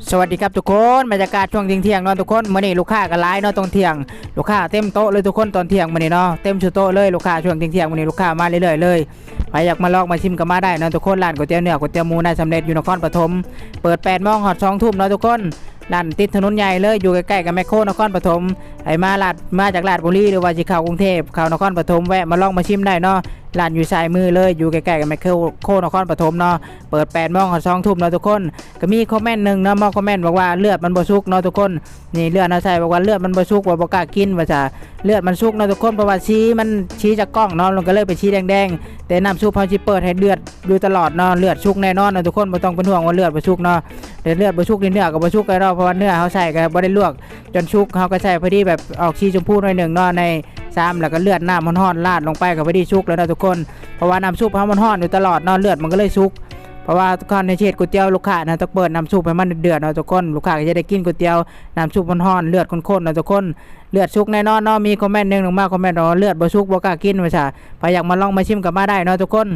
ສະຫວັດດີຄັບທຸກຄົນ, ບັນຍາກາດຊ່ວງທ່ຽງໆເນາະທຸກຄົນ. ມື້ນີ້ລູກຄ້າກໍຫຼາຍເນາະຕອນທ່ຽງ, ລູກຄ້າເຕັມໂຕະເລີຍທຸກຄົນຕອນທ່ຽງມື້ນີ້ເນາະ, ເຕັມຊຸໂຕະເລີຍ. ລູກຄ້າຊ່ວງທ່ຽງໆມື້ນີ້ລູກຄ້າມາເລື້ອຍໆເລີຍ. ໃຜຢາກມາລອງມາຊິມກໍມາໄດ້ເນາະທຸກຄົນ. ຮ້ານກ໋ວຍຕຽວເນື້ອ ກ໋ວຍຕຽວໝູນາຍສຳເລັດ ຢູ່ນະຄອນປະຖົມ, ເປີດແປດໂມງຮອດສອງທຸ່ມເນາະທຸກຄົນ. ຮ້ານຕິດຖະໜົນໃຫຍ່ເລີຍ, ຢູ່ໃກ້ໆກັບແມັກໂຄນະຄອນປະຖົມ. ໃຜມາລາດ ມາຈາກລາດບຸລີ ຫຼືວ່າຊິເຂົ້າກຸງເທບ ເຂົ້ານະຄອນປະຖົມ ແວະມາລອງມາຊິມໄດ້ເນາະ. ຮ້ານຢູ່ຊ້າຍມືເລີຍ, ຢູ່ໃກ້ໆກັບແມັກໂຄນະຄອນປະຖົມເນາະ. ເປີດແປດໂມງຮອດສອງທຸ່ມເນາະທຸກຄົນ. ກໍມີຄອມເມັນໜຶ່ງເນາະ ມາຄອມເມັນບອກວ່າເລືອດມັນບໍ່ສຸກເນາະທຸກຄົນ. ນີ້ເລືອດເຮົາໃສ່ ບອກວ່າເລືອດມັນບໍ່ສຸກ ວ່າບໍ່ກ້າກິນວ່າຊະ. ເລືອດມັນສຸກເນາະທຸກຄົນ ເພາະວ່າສີມັນ ສີຈາກກ້ອງເນາະ ມັນກໍເລີຍເປັນສີແດງໆ. ແຕ່ນ້ຳຊຸບເຮົາຊິເປີດໃຫ້ເດືອດຢູ່ຕະຫຼອດເນາະ, ເລືອດສຸກແນ່ນອນເນາະທຸກຄົນ, ບໍ່ຕ້ອງເປັນຫ່ວງວ່າເລືອດບໍ່ສຸກເນາະ. ແຕ່ເລືອດບໍ່ສຸກນີ້ເນື້ອກໍບໍ່ສຸກແລ້ວເນາະ, ເພາະວ່າເນື້ອເຮົາໃສ່ກໍບໍ່ໄດ້ລວກຈົນສຸກ, ເຮົາກໍໃສ່ພໍດີແບບອອກສີຊົມພູໜ້ອຍໜຶ່ງເນາະ ໃນຊາມ, ແລ້ວກໍເລືອດນ້ຳຮ້ອນໆລາດລົງໄປກໍພໍດີສຸກແລ້ວເນາະທຸກຄົນ. ເພາະວ່ານ້ຳຊຸບເຮົາມັນຮ້ອນຢູ່ຕະຫຼອດເນາະ, ເລືອດມັນກໍເລີຍສຸກ. ເພາະວ່າກ່ອນທີ່ເຮັດກ໋ວຍຕຽວລູກຄ້ານະ ຕ້ອງເປີດນ້ຳຊຸບໃຫ້ມັນເດືອດໆເນາະທຸກຄົນ, ລູກຄ້າກໍຈະໄດ້ກິນກ໋ວຍຕຽວນ້ຳຊຸບຮ້ອນໆ ເລືອດຂຸ້ນໆເນາະທຸກຄົນ. ເລືອດສຸກແນ່ນອນເນາະ. ມີຄອມເມັນໜຶ່ງມາຄອມເມັນວ່າເລືອດບໍ່ສຸກ ບໍ່ກ້າກິນວ່າຊະ. ໃຜຢາກມາລອງມາຊິມກໍມາໄດ້ເນາະທຸກຄົນ.